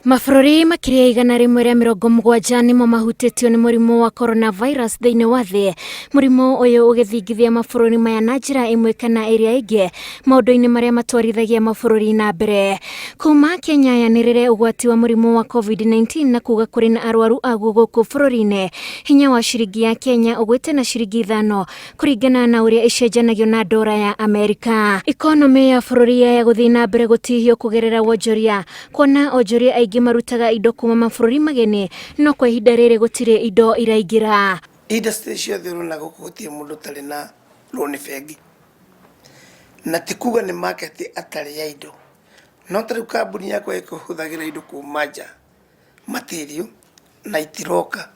Mabũrũri makĩria 170 nĩmo mahutĩtio nĩ mũrimũ wa coronavirus thĩinĩ wa thĩ. Mũrimũ ũyũ ũgĩthingithia mabũrũri maya na njĩra ĩmwe kana ĩrĩa ĩngĩ maũndũ-inĩ marĩa matwarithagia mabũrũri na mbere. Kuma Kenya yanĩrĩre ũgwati wa mũrimũ wa COVID-19 na kuga kũrĩ na arwaru aguo gũkũ bũrũri-inĩ, hinya wa ciringi ya Kenya ũgwĩte na ciringi 5 kũringana na ũrĩa ĩcenjanagio na ndora ya Amerika. Ikonomĩ ya bũrũri yaya gũthiĩ na mbere gũtihio kũgerera wonjoria, kuona onjoria aingĩ marutaga indo kuma mabũrũri mageni, no kwa ihinda rĩrĩ gũtirĩ indo iraingĩra. Industry ciothe ũrona gũkũ gũtirĩ mũndũ ũtarĩ na loan bengi. Na ti kuga nĩ market atarĩ ya indo. No ta rĩu kambuni yakwa ĩkũhũthagĩra indo kuma nja, material, na itiroka.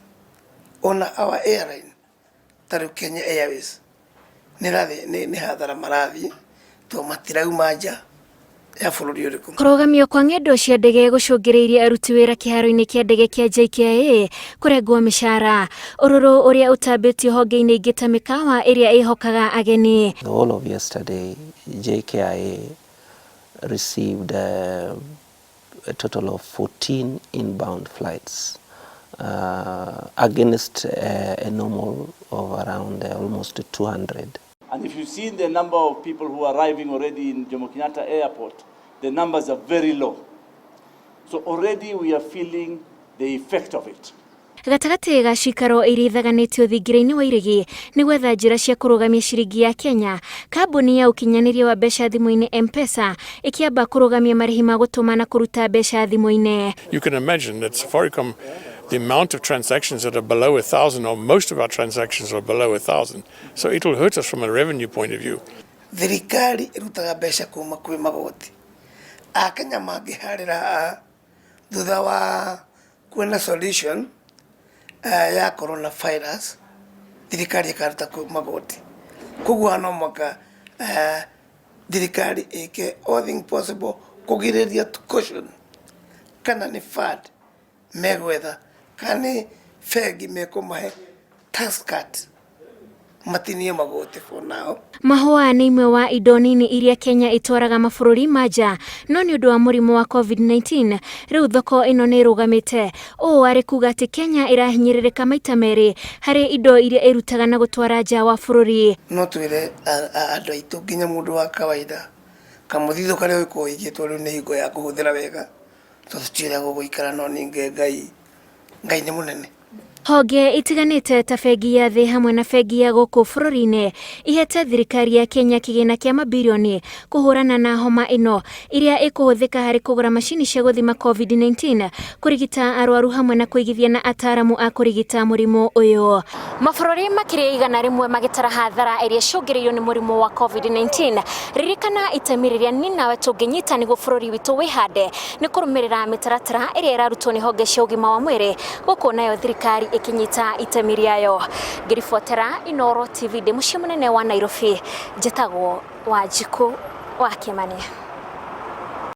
Ona our airline ta rĩu Kenya Airways nĩ ĩrathiĩ nĩ hathara marathiĩ tondũ matirauma nja ya bũrũri ũrĩkũ. Kũrũgamio kwa ng'endo cia ndege gũcũngĩrĩirie aruti wĩra kĩharo-inĩ kĩa ndege kĩa JKIA kũrengwo mĩcara. Ũrũrũ ũrĩa ũtambĩtio honge-inĩ ingĩ ta mĩkawa ĩrĩa ĩhokaga ageni. The whole of yesterday, JKIA received a total of 14 inbound flights against a normal of around almost 200. And if you've seen the number of people who are arriving already in Jomo Kenyatta Airport, the numbers are very low. So already we are feeling the effect of it. Gatagatĩ ga cikaro iria ithaganĩtio thingira-inĩ wa iregi nĩ gwetha njĩra cia kũrũgamia ciringi ya Kenya, kambuni ya ũkinyanĩria wa mbeca thimũ-inĩ M-Pesa ĩkĩamba kũrũgamia marĩhi ma gũtũma na kũruta mbeca thimũ-inĩ. You can imagine that Safaricom, the amount of transactions that are below 1,000, or most of our transactions are below 1,000. So it will hurt us from a revenue point of view. Thirikari ĩrutaga mbeca kuma kwĩ magoti. Akenya mangĩharĩra haha thutha wa kuona solution ya coronavirus, thirikari ĩkaruta magoti. Koguo no mũhaka thirikari ĩke all thing possible kũgirĩrĩria to caution kana nĩ fund megwetha kana nĩ bengi mekũmahe tax cut matinie magoti for now. Mahũa nĩ imwe wa indo nini iria Kenya ĩtwaraga mabũrũri ma nja, no nĩ ũndũ wa mũrimũ wa COVID-19 rĩu thoko ĩno nĩ ĩrũgamĩte. Ũũ arĩ kuga atĩ Kenya ĩrahinyĩrĩrĩka maita merĩ harĩ indo iria ĩrutaga na gũtwara nja wa bũrũri. No twĩre andũ aitũ nginya mũndũ wa kawaida kamũthithũ karĩa ũgĩkorwo ũigĩtwo rĩu nĩ hingo ya kũhũthĩra wega tondũ tũtiũĩ ũrĩa gũgũikara no ningĩ Ngai Ngai nĩ mũnene. Honge itiganĩte ta bengi ya thĩ hamwe na bengi ya gũkũ bũrũri-inĩ ihete thirikari ya Kenya kĩgĩna kĩa mabirioni kũhũrana na homa ĩno iria ĩkũhũthĩka harĩ kũgũra macini cia gũthima COVID-19, kũrigita arwaru hamwe na kũigithia na ataaramu a kũrigita mũrimũ ũyũ. Mabũrũri makĩria 100 magĩtara hathara ĩrĩa ĩcũngĩrĩirio nĩ mũrimũ wa COVID-19. Ririkana itemi rĩrĩa niĩ nawe tũngĩnyita nĩguo bũrũri witũ wĩhande nĩ kũrũmĩrĩra mĩtaratara ĩrĩa ĩrarutwo nĩ honge cia ũgima wa mwĩrĩ gũkũ nayo thirikari ĩkĩnyita itemi rĩayo. Ngĩribotera Inooro TV ndĩ mũciĩ mũnene wa Nairobi, njĩtagwo Wanjikũ wa Kĩmani.